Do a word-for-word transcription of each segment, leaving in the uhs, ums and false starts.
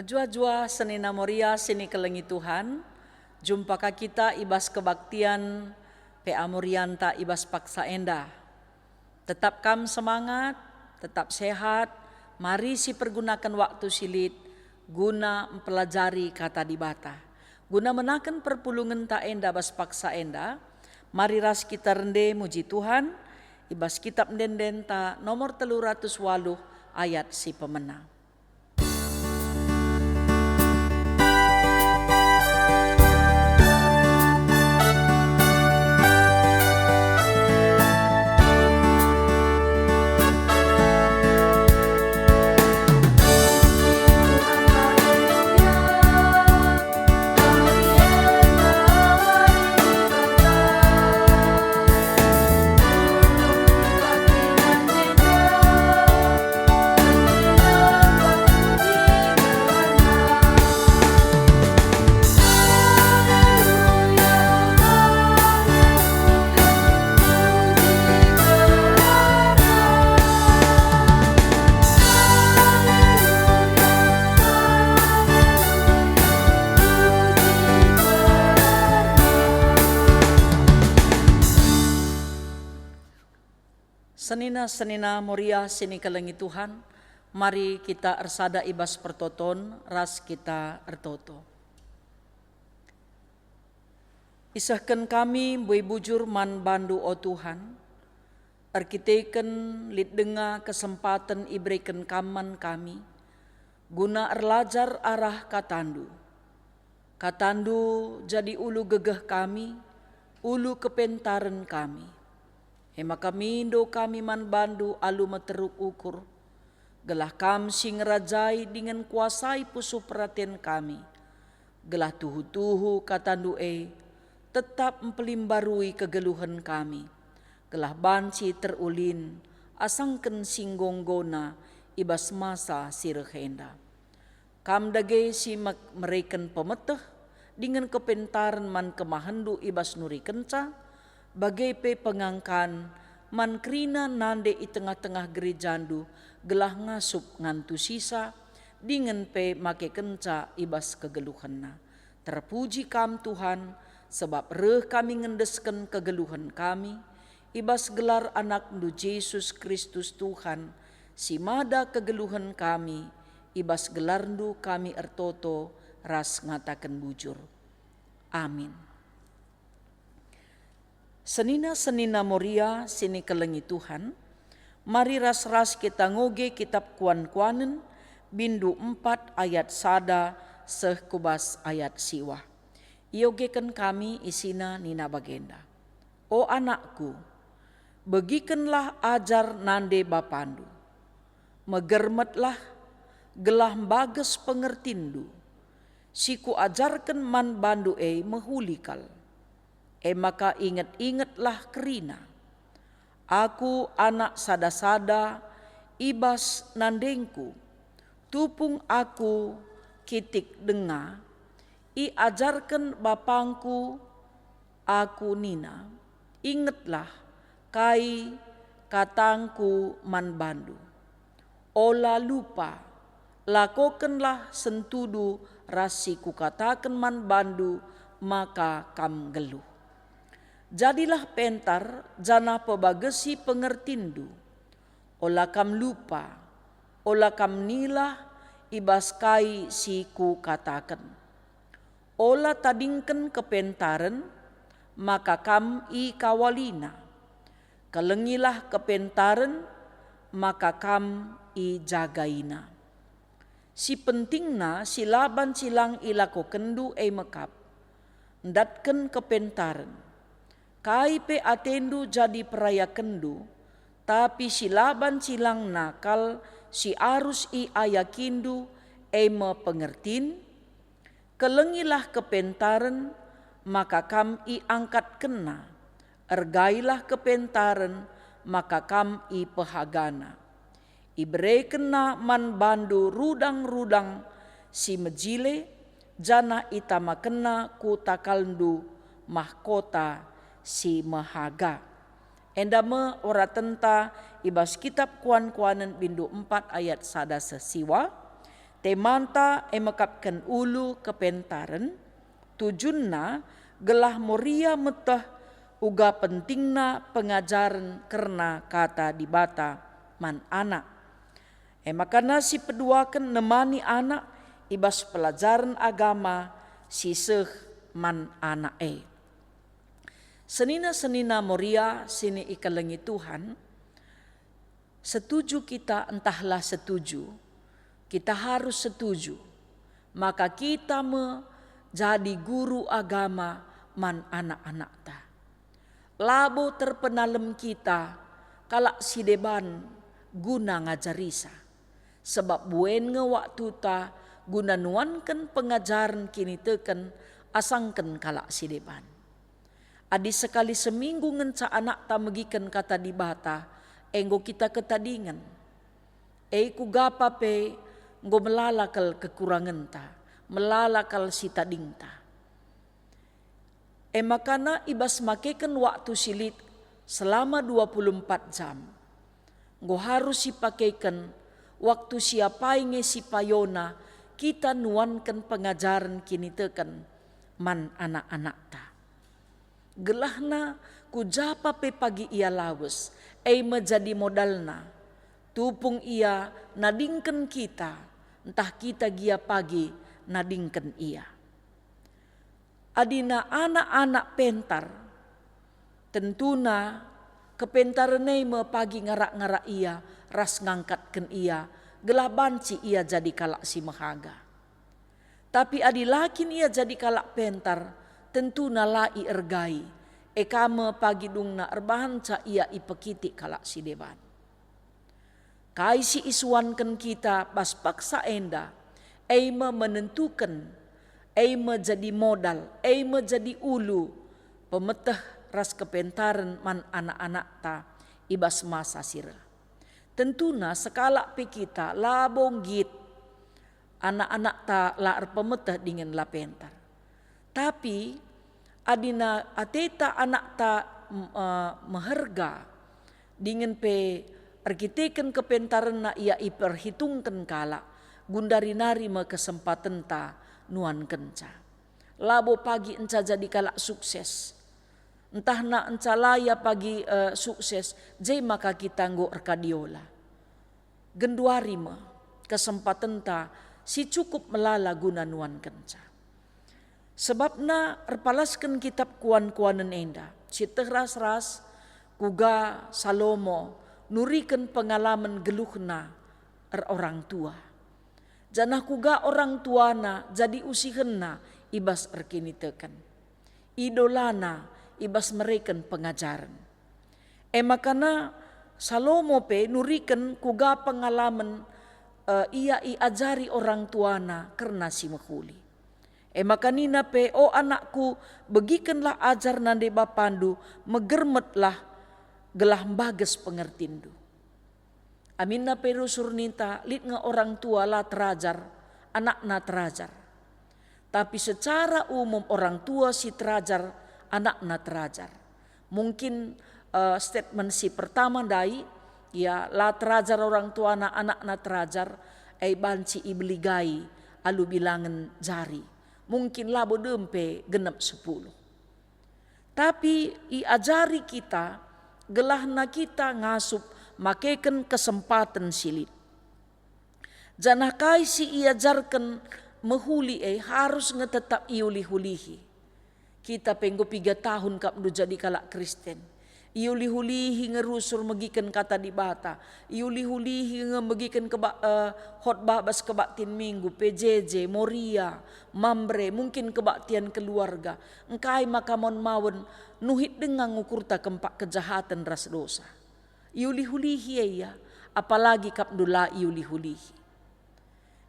Jua-jua senina Moria si nikelengi Tuhan, jumpa ka kita i bas kebaktian P A Morianta i bas paksa enda. Tetap kam semangat, tetap sehat, mari sipergunaken waktu si lit guna mpelajari Kata Dibata. Guna menaken perpulungenta enda bas paksa enda, mari ras kita rende muji Tuhan i bas Kitap Ende-endenta nomor telu ratus waluh ayat si pemena. Senina-senina Moria si nikelengi Tuhan, mari kita ersada i bas pertoton ras kita ertoto. Isehken kami mbue bujur man bandu, o Tuhan, erkiteken lit denga kesempaten ibereken Kam man kami, guna erlajar arah KataNdu. KataNdu jadi ulu gegeh kami, ulu kepentaren kami. E maka mindo kami man bandu alu meteruk ukur, gelah Kam si ngerajai dingen kuasai pusuh peraten kami, gelah tuhu-tuhu KataNdu e tetap mpelimbarui kegeluhen kami, gelah banci terulin asangken si enggo-enggona i bas masa si reh enda. Kam dage si mek-, mereken pemeteh dingen kepentaren man kemahenNdu i bas nurikenca, bage pe pengangkan man kerina nande i tengah-tengah gerejaNdu gelah ngasup ngantusisa, dingen pe makekenca i bas kegeluhenna. Terpuji Kam, Tuhan, sebab reh kami ngendesken kegeluhen kami, i bas gelar AnakNdu Jesus Kristus Tuhan, si mada kegeluhen kami, i bas gelarNdu kami ertoto ras ngataken bujur. Amin. Senina-senina Moria si nikelengi Tuhan, mari ras-ras kita ngoge Kitap Kuan-kuanen, bindu empat ayat sada seh ku bas ayat siwah. Iogeken kami isina nina bagenda, "O anakku, begikenlah ajar nande bapandu. Megermetlah, gelah mbages pengertinndu. Si kuajarken man bandu e mehuli kal. E maka inget-ingetlah kerina. Aku anak sada-sada i bas nandengku, tupung aku kitik denga, iajarken bapangku aku nina, 'Ingetlah kai katangku man bandu. Ola lupa, lakokenlah sentudu ras si kukataken man bandu, maka kam nggeluh. Jadilah pentar janah pebagesi pengertinndu. Ola kam lupa, ola kam nilah i bas kai si kukataken. Ola tadingken kepentaren, maka kam ikawalina. Kelengilah kepentaren, maka kam ijagaina. Si pentingna si la banci lang ilakokenndu e mekap, ndatken kepentaren. Kai pe atendu jadi perayakenndu, tapi si la banci lang nakal si arus iayakindu, e me pengertin, Kelengilah kepentaren, maka kam iangkatkenna. Ergailah kepentaren, maka kam ipehagana. Iberekenna man bandu rudang-rudang si mejile, janah itamakenna ku takalndu mahkota si mehaga. Enda me oratenta i bas Kitap Kuan-kuanen bindu empat ayat sada seh siwah. Temanta e mekapken ulu kepentaren, tujunna gelah Moria meteh uga pentingna pengajaren kerna Kata Dibata man anak. E maka si peduaken nemani anak i bas pelajaren agama si seh man anak e. Senina-senina Moria si ikelengi Tuhan, setuju kita ntah la setuju, kita harus setuju maka kita me jadi guru agama man anak-anakta. Labo terpenalem kita kalak si deban guna ngajarisa, sebab buen nge waktuta guna nuanken pengajaren kiniteken asangken kalak si deban. Adi sekali seminggu ngenca anakta megiken Kata Dibata, enggo kita ketadingen. E kuga pe enggo melala kal kekurangenta, melala kal si tadingta. E maka i bas makeken waktu si lit selama dua puluh empat jam, enggo harus sipakeken waktu si apai nge si payona kita nuanken pengajaren kiniteken man anak-anakta. Gelahna ku ja pe pagi ia lawes, e me jadi modalna. Tupung ia nadingken kita, ntah kita gia pagi nadingken ia. Adina anak-anak pentar, tentuna kepentaren e me pagi ngarak-ngarak ia ras ngangkatken ia, gelah banci ia jadi kalak si mehaga. Tapi adi la kin ia jadi kalak pentar, tentuna la iergai, e ka me pagi dungna erbahanca ia ipekitik kalak si deban. Kai si isuanken kita bas paksa enda, e me menentuken, e me jadi modal, e me jadi ulu pemeteh ras kepentaren man anak-anakta i bas masa si reh. Tentuna sekalak pe kita labo nggit anak-anakta la erpemeteh dingen la pentar. Tapi adina ateta anakta, m-, eh, meherga, dingen pe erkiteken kepentarenna ia iperhitungken kalak, gundari nari me kesempatenta nuankenca. Labo pagi enca jadi kalak sukses. Ntahna enca la ia pagi, eh, sukses, je maka kita enggo erkadiola. Genduari me kesempatenta si cukup melala guna nuankenca. Sebabna erpalasken kitap kuan-kuanen enda, sieteh ras-ras kuga Salomo nuriken pengalamen geluhna erorang tua. Janah kuga orang tuana jadi usihenna i bas erkiniteken, idolana i bas mereken pengajaren. E maka Salomo pe nuriken kuga pengalamen, eh, ia iajari orang tuana kerna si mehuli. E maka nina pe, "O anakku, begikenlah ajar nande bapandu, megermetlah gelah mbages pengertinndu." Aminna pe rusur ninta, lit nge orang tua la terajar, anakna terajar. Tapi secara umum orang tua si terajar, anakna terajar. Mungkin, eh, statement si pertama ndai, ya, la terajar orang tuana, anakna terajar, e banci ibeligai alu bilangen jari. Mungkin labo dem pe genep sepuluh. Tapi iajari kita, gelahna kita ngasup makeken kesempaten si lit. Janah kai si iajarken mehuli e harus nge tetap iulih-ulihi. Kita pe enggo piga tahun kap ndu jadi kalak Kristen. Iulih-ulihi nge rusur megiken Kata Dibata. Iulih-ulihi nge megiken keba-, eh, khotbah bas kebaktin Minggu, P J J, Moria, Mamre, mungkin kebaktian keluarga. Engkai maka mawen-mawen nuhit denga ngukurta kempak kejahaten ras dosa. Iulih-ulihi ia, apalagi kap ndu la iulih-ulihi.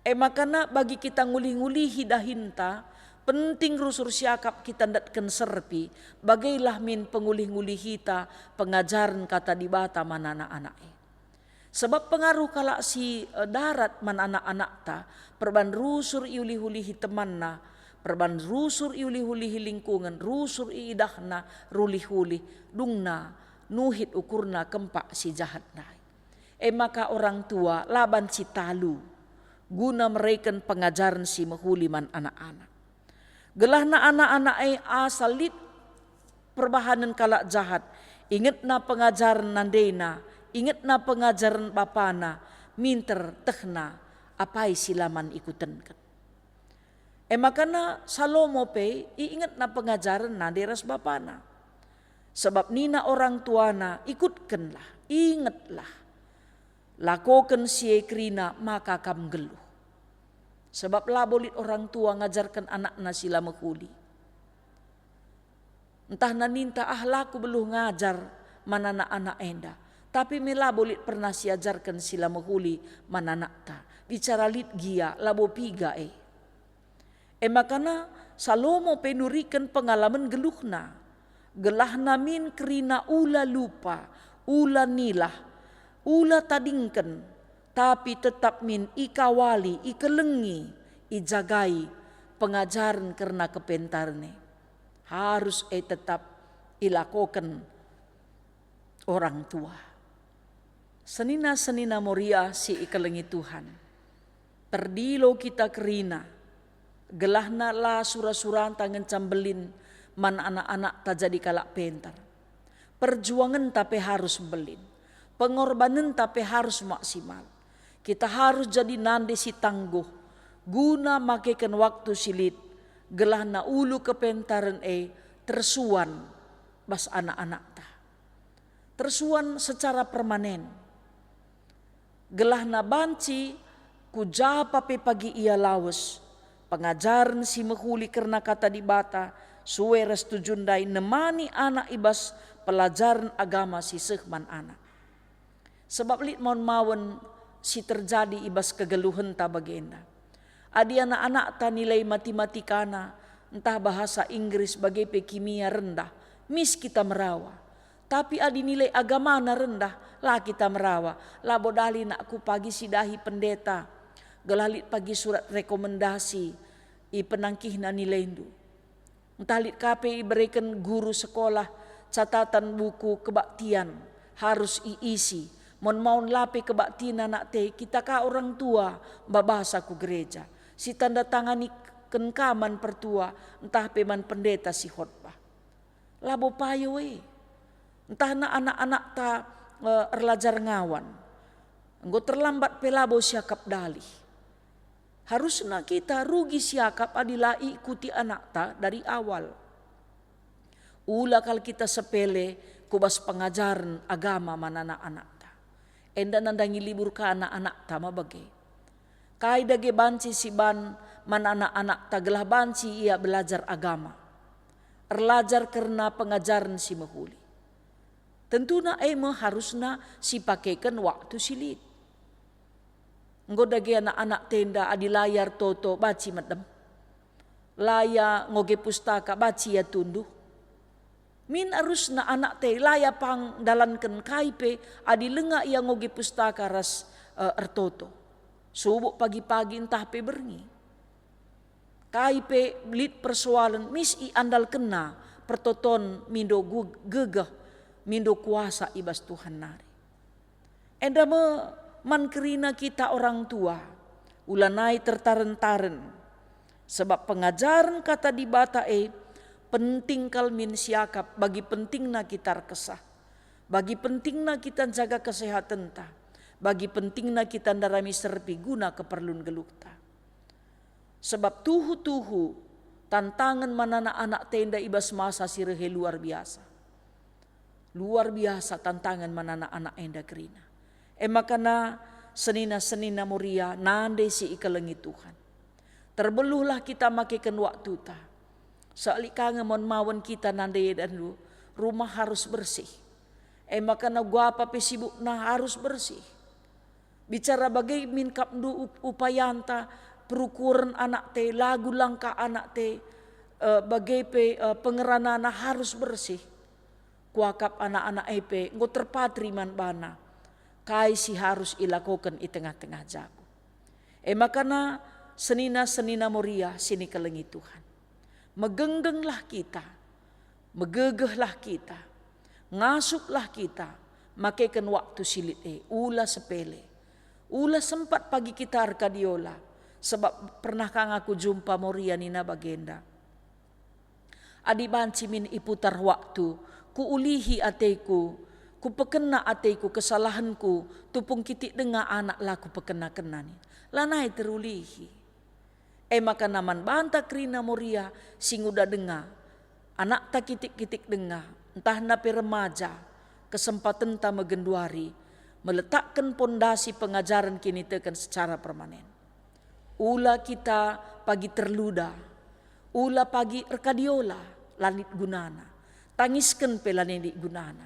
E maka bagi kita ngulih-ngulihi dahinta, penting rusur siakap kita ndatken serpi, bagailah min pengulih-ngulihita pengajaren Kata Dibata man anak-anak e. Sebab pengaruh kalak si, eh, darat man anak-anakta, perban rusur iulih-ulihi temanna, perban rusur iulih-ulihi lingkungen, rusur iidahna rulih-ulih, dungna nuhit ukurna kempak si jahat ndai. E maka orang tua la banci talu guna mereken pengajaren si mehuli man anak-anak. Gelahna anak-anak e asa lit perbahanen kalak jahat, ingetna pengajaren nandena, ingetna pengajaren bapana, minter tehna apai si la man ikutenken. E makana Salomo pe iingetna pengajaren nande ras bapana. Sebab nina orang tuana, "Ikutkenlah, ingetlah. Lakoken si e kerina maka kam nggeluh." Sebab labo lit orang tua ngajarken anakna si la mehuli. Ntah ninta, "Ah, la kubeluh ngajar man anak-anak enda." Tapi me labo lit pernah siajarken si la mehuli man anakta. Bicara lit gia, labo piga e. E makana Salomo pe nuriken pengalamen geluhna. Gelahna min kerina ula lupa, ula nilah, ula tadingken, tapi tetap min ikawali, ikelengi, ijagai pengajaren kerna kepentaren e. Harus e tetap ilakoken orang tua. Senina-senina Moria si ikelengi Tuhan, perdilo kita kerina, gelahna la sura-suranta ngenca mbelin man anak-anakta jadi kalak pentar. Perjuangenta pe harus mbelin, pengorbanenta pe harus maksimal. Kita harus jadi nande si tangguh guna makeken waktu si lit, gelahna ulu kepentaren e tersuan bas anak-anakta. Tersuan secara permanen. Gelahna banci ku japa pe pagi ia lawes, pengajaren si mehuli kerna Kata Dibata, sue ras tujun ndai nemani anak i bas pelajaren agama si seh man anak. Sebab lit mawen-mawen si terjadi i bas kegeluhenta bagenda. Adi anak-anakta nilai matematikana, ntah bahasa Inggris bage pe kimia rendah, mis kita merawa. Tapi adi nilai agamana rendah, la kita merawa. Labo dali nakku pagi sidahi pendeta, gelah lit pagi surat rekomendasi ipenangkihna nilaindu. Ntah lit ka pe ibereken guru sekolah catatan buku kebaktian harus iisi, mawen-mawen la pe kebaktin anakta e, kita ka orang tua mbabasa ku gereja, si tanda tanganiken ka man pertua, ntah pe man pendeta si khotbah. Labo payo e. Ntahna anak-anakta, e, erlajar ngawan. Enggo terlambat pe labo siakap dalih. Harusna kita rugi siakap adi la iikuti anakta dari awal. Ula kal kita sepele ku bas pengajaren agama man anak-anakta. Enda nandangi libur ka anak-anakta ma bage. Kai dage banci siban man anak-anakta gelah banci ia belajar agama, erlajar kerna pengajaren si mehuli? Tentuna e me harusna sipakeken waktu si lit. Enggo dage anak-anakta enda adi la ia ertoto banci medem, la ia ngoge pustaka banci ia tunduh. Min arusna anakta e la ia pang ndalanken kai pe adi langa ia ngoge pustaka ras, e, ertoto. Subuk pagi-pagi ntah pe berngi. Kai pe lit persoalen mis iandalkenna pertoton mindo gu-, gegeh, mindo kuasa i bas Tuhan nari. Enda me man kerina kita orang tua, ulanai tertaren-taren. Sebab pengajaren Kata Dibata e penting kal min siakap bagi pentingna kita erkesah, bagi pentingna kita njaga kesehatenta, bagi pentingna kita ndarami serpi guna keperlun geluhta. Sebab tuhu-tuhu tantangen man anak-anakta enda i bas masa si reh e luar biasa. Luar biasa tantangen man anak-anak enda kerina. E makana senina-senina Moria nande si ikelengi Tuhan. Terbeluhlah kita makeken waktuta. Sealik ka nge mawen-mawen kita nande enda, rumah harus bersih. E makana uga apa pe sibukna harus bersih. Bicara bage min kap ndu up-, upayanta, perukuren anakta, lagu langkah anakta, e, bage pe, e, pengeranana harus bersih. Kuakap anak-anak e pe enggo terpatri man bana kai si harus ilakoken i tengah-tengah jabu. E makana senina-senina Moria si nikelengi Tuhan. Megenggenglah kita, megegehlah kita, ngasuplah kita, makeken waktu si lit e, ula sepele. Ula sempat pagi kita erkadiola, sebab pernah kang aku jumpa Moria nina bagenda. Adi banci min iputar waktu, kuulihi ateku, kupekena ateku kesalahenku, tupung kitik denga anak la kupekena-kena nin. Lanai terulihi. E maka man banta kerina Moria si nguda denga, anakta kitik-kitik denga, ntah na pe remaja, kesempatenta me genduari, meletakken pondasi pengajaren kiniteken secara permanen. Ula kita pagi terluda, ula pagi erkadiola, la lit gunana, tangisken pe la lit gunana.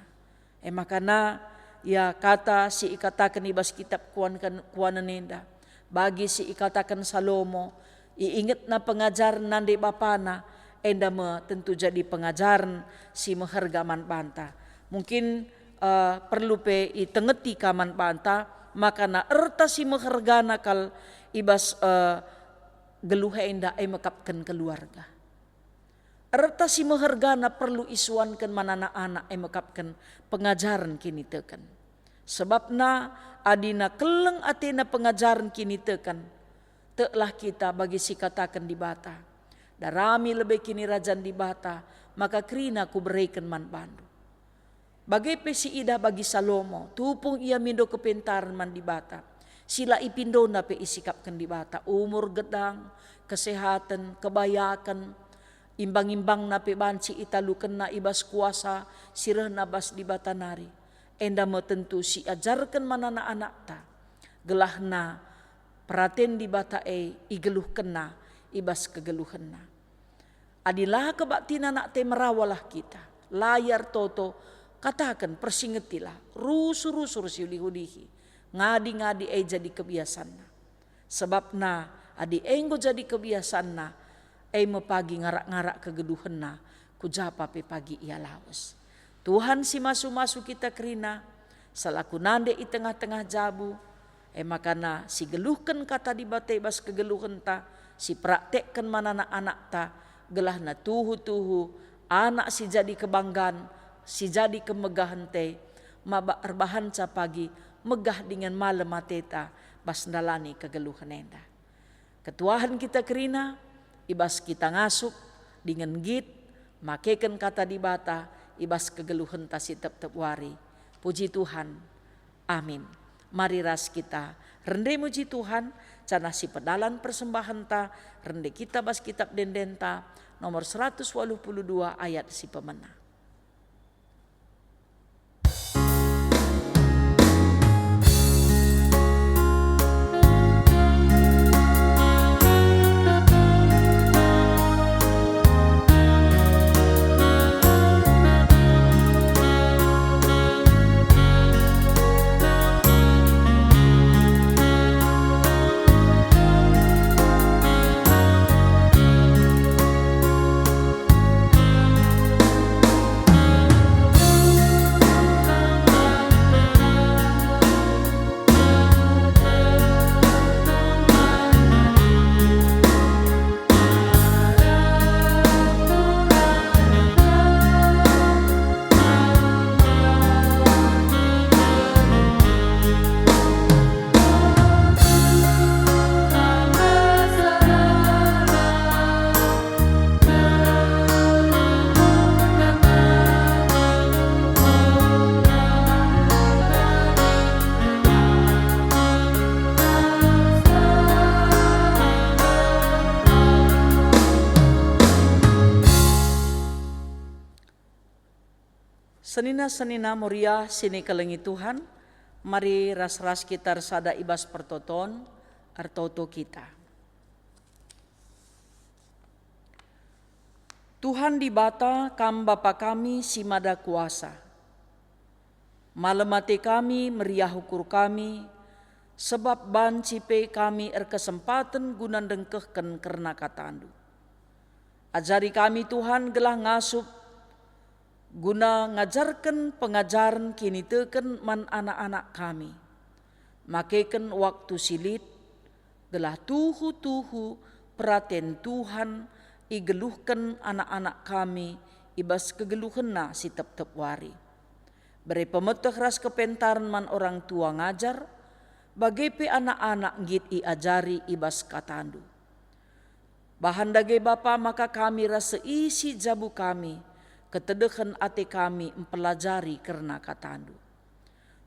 E maka na, ia kata si ikataken i bas kitap kuan-, kuanen enda, bagi si ikataken Salomo, iingetna pengajaren nande bapana, enda me tentu jadi pengajaren si meherga man banta. Mungkin, eh, perlu pe itengeti ka man banta, maka na erta si mehergana kal i bas, eh, geluh enda e mekapken keluarga. Erta si mehergana perlu isuanken man anak-anak e mekapken pengajaren kiniteken. Sebabna adina keleng atena pengajaren kiniteken, teklah kita bagi si kataken Dibata, "Darami lebe Kinirajan Dibata, maka kerina kubereken man bandu." Bage pe si idah bagi Salomo, tupung ia mindo kepentaren man Dibata, si la ipindona pe isikapken Dibata, umur gedang, kesehaten, kebayaken, imbang-imbangna pe banci italukenna i bas kuasa si rehna bas Dibata nari. Enda me tentu si ajarken man anak-anakta, gelahna peraten Dibata e igeluhkenna i bas kegeluhenna. Adi la kebaktin anakta e merawalah kita, la ia ertoto, kataken, persingetilah, rusur-rusur si ulihi-ulihi, ngadi-ngadi e jadi kebiasanna. Sebabna adi enggo jadi kebiasanna, e me pagi ngarak-ngarak kegeluhenna, ku japa pe pagi ia lawes. Tuhan si masu-masu kita kerina, selaku nande i tengah-tengah jabu, e maka na si geluhken kata Dibata i bas kegeluhenta, si praktekken man anak-anakta, gelahna tuhu-tuhu anak si jadi kebanggan, si jadi kemegahen te, maba erbahanca pagi megah dingen malem ateta bas ndalani kegeluhen enda. Ketuahen kita kerina, i bas kita ngasup dingen nggit, makeken kata Dibata, i bas kegeluhenta si tep-tep wari. Puji Tuhan. Amin. Mari ras kita rende muji Tuhan, janah sipedalan persembahenta rende kita bas Kitap Ende-Endenta nomor seratus waluh puluh dua ayat si pemena. Senina-senina Moria si nikelengi Tuhan, mari ras-ras kita ersada i bas pertoton, ertoto kita. Tuhan Dibata, Kam Bapa kami si Mada Kuasa. Malem ate kami, meriah ukur kami, sebab banci pe kami erkesempaten guna ndengkehken kerna kataNdu. Ajari kami, Tuhan, gelah ngasup guna ngajarken pengajaren kiniteken man anak-anak kami. Makeken waktu si lit, gelah tuhu-tuhu peraten Tuhan igeluhken anak-anak kami i bas kegeluhenna si tep-tep wari. Bere pemeteh ras kepentaren man orang tua ngajar, Bage pe anak-anak nggit iajari i bas kataNdu. Bahan dage Bapa maka kami ras seisi jabu kami, ketedehen ate kami mpelajari kerna kataNdu.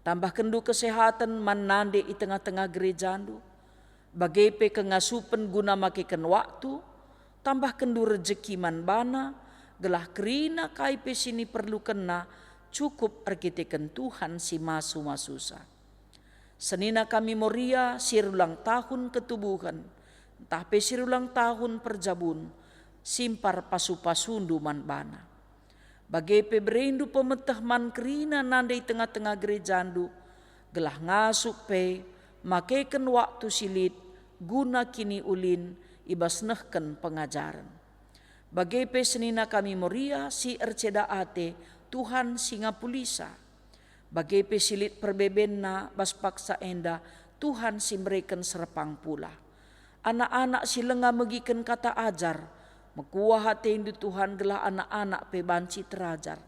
TambahkenNdu kesehaten man nande i tengah-tengah gerejaNdu, bage pe kengasupen guna makeken waktu, tambahkenNdu rejeki man bana, gelah kerina kai pe si niperlukenna cukup erkiteken Tuhan si masu-masusa. Senina kami Moria si erulang tahun ketubuhen, ntah pe si erulang tahun perjabun, simpar pasu-pasuNdu man bana. Bage pe bereNdu pemeteh man kerina nande i tengah-tengah gerejaNdu, gelah ngasup pe makeken waktu si lit guna kiniulin i bas nehken pengajaren. Bage pe senina kami Moria si erceda ate, Tuhan si ngapulisa. Bage pe si lit perbebenna bas paksa enda, Tuhan si mereken serpang pula. Anak-anak si langa megiken kata ajar, mekuah ateNdu Tuhan gelah anak-anak pe banci terajar.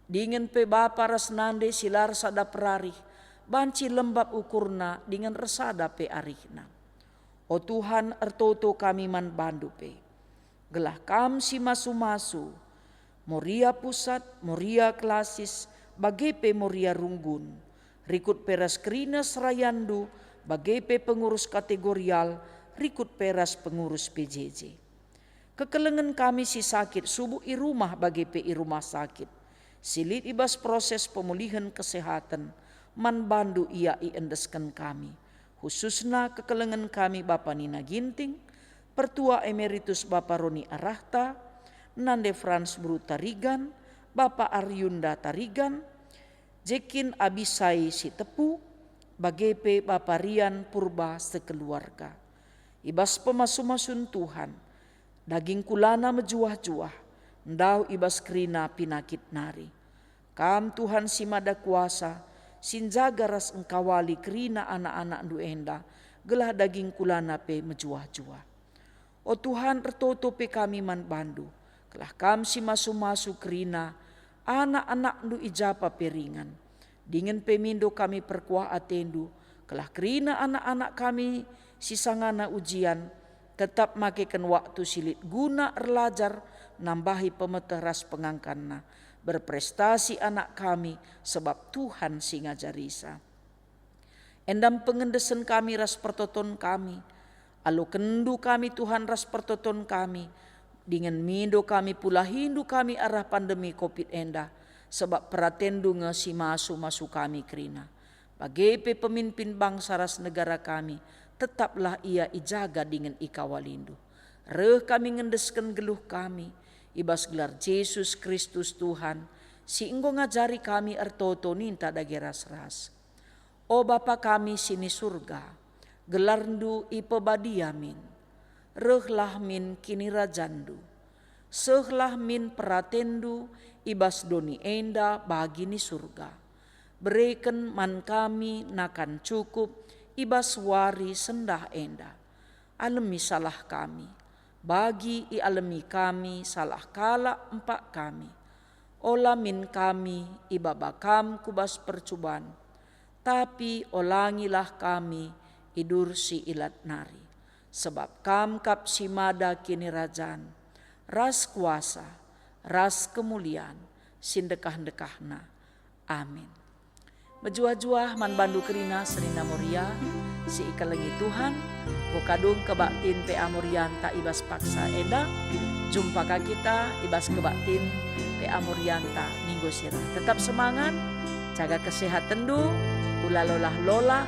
Dingen pe bapa ras nande si la ersada perarih, banci lembab ukurna dingen ersada pe arihna. O Tuhan, ertoto kami man baNdu pe. Gelah Kam si masu-masu, Moria Pusat, Moria Klasis, bage pe Moria Runggun, rikut pe ras kerina serayanNdu, bage pe pengurus kategorial, rikut pe ras pengurus P J J. Kekelengen kami si sakit subuk i rumah bage pe i rumah sakit, si lit i bas proses pemulihen kesehaten, man baNdu ia iendesken kami, khususna kekelengen kami Bapa Nina Ginting, Pertua Emeritus Bapa Roni Arahta, Nande Frans Beru Tarigan, Bapa Ariunda Tarigan, Jekin Abisai Sitepu, bage pe Bapa Rian Purba sekeluarga. I bas pemasu-masun Tuhan, daging kulana mejuah-juah, ndauh i bas kerina pinakit nari. Kam Tuhan si Mada Kuasa, si njaga ras engkawali kerina anak-anakNdu enda, gelah daging kulana pe mejuah-juah. O Tuhan, ertoto pe kami man baNdu, gelah Kam si masu-masu kerina anak-anakNdu i ja pe ringan. Dingen pe mindo kami perkuah ateNdu, gelah kerina anak-anak kami si sangana ujian, tetap makeken waktu si lit guna erlajar, nambahi pemeteh ras pengangkanna, berprestasi anak kami, sebab Tuhan si ngajarisa. Enda pengendesen kami ras pertoton kami. AlokenNdu kami, Tuhan, ras pertoton kami, dingen mindo kami pulahiNdu kami arah pandemi Covid enda, sebab peratenNdu nge si masu-masu kami kerina. Bage pe pemimpin bangsa ras negara kami, tetaplah ia ijaga dingen ikawaliNdu. Reh kami ngendesken geluh kami, i bas gelar Jesus Kristus Tuhan, si enggo ngajari kami ertoto ninta dage ras-ras. O Bapa kami si ni Surga, gelarNdu ipebadia min. Rehlah min kinirajanNdu. Sehlah min peratenNdu i bas doni enda bagi ni Surga. Bereken man kami nakan cukup i bas wari sendah enda. Alemi salah kami, bagi ialemi kami salah kalak empak kami. Ola min kami ibaba Kam ku bas percuban, tapi olangilah kami i bas si ilat nari. Sebab Kam kap si mada kinirajan, ras kuasa, ras kemulian, si ndekah-ndekahna. Amin. Mejuah-juah man bandu kerina senina Moria, si ikelengi Tuhan, enggo kadung kebaktin P A Morianta i bas paksa enda, jumpa ka kita i bas kebaktin P A Morianta minggu si reh. Tetap semangat, jaga kesehatenndu, ula lolah-lolah,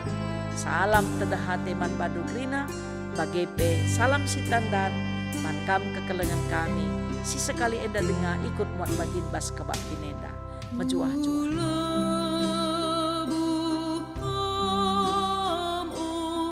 salam tedeh ate man bandu kerina, bage pe salam sitandan man kam kekelengen kami, si sekali enda denga ikut muat bagin bas kebaktin enda. Mejuah-juah.